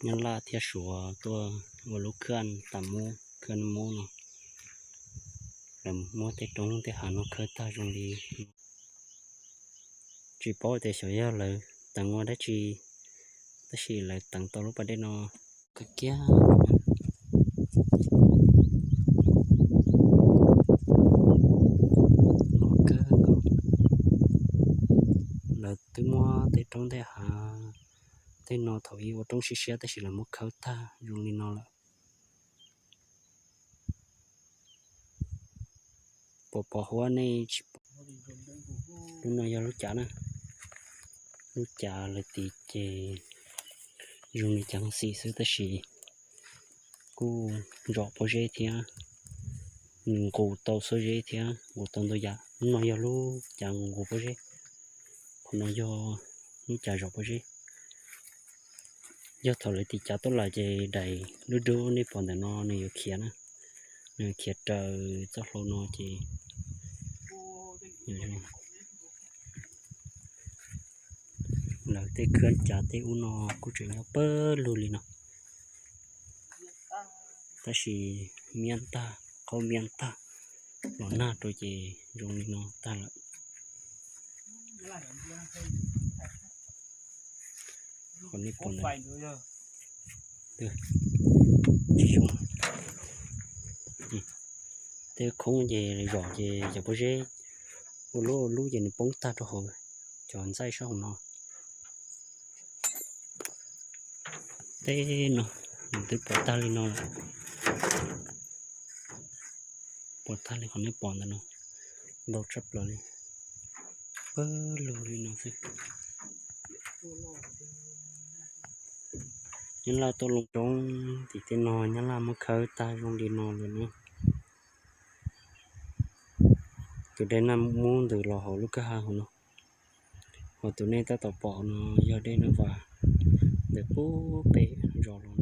Nyab Laj thiab Suav tuaj ua lub khawb tas mub, khawb mub no, lawv muab tej roob tej hav no khawb tag zoo li. Tsis paub tias xyov yog lawv teev ua dab tsi, tab sis lawv teev tau lub pas dej no kawg kiag. Lawv twb muab tej roob tej hav tej no thaum ub ua roob siab siab tab sis lawv muab khawb tag zoo li no lawm. Puas pom huab nej tsis pom? Lub no yog lub cav na. Lub cav lawv tiv ces zoo li cav xim xwb tab sis kuj ntsom pob zeb thiab, nqus tau xuab zeb thiab nqus tau ntau yam. Lub no yog lub cav nqus pob zeb, qhov no yog lub cav zom pob zeb. Yog thaum lawv tiv cav tuaj lawm ces daim dub dub nej pom ntawm no nws yuav khiav na, nws yuav khiav raws txoj hlua no ces lawv tej khawb cav tej ub no kuj tseem nyob pawg lug li no, tab sis miab tag, qaub miab tag, los nag rau ces zoo li no tag lawm. Qhov nej pom ntawd, tsis zoo. Tej khoob ces zom ces cov pob zeb ua lub ua lub ces nws poob tag rau hauv cov ntxaij sab hauv no. Tej no nws twb poob tag li no lawm. Poob tag li qhov nej pom ntawd no, ntau tshaj plaws li, pawg lug li no xwb. Nyab Laj tuaj loo roob tim tej no Nyab Laj muab khawb tag zoo li no lawm na. Tus dej naj mub ntws los hauv lub kwj ha hauv no, hos tus nej tab tom pom no yog dej naj vas ntws pub pem zos los.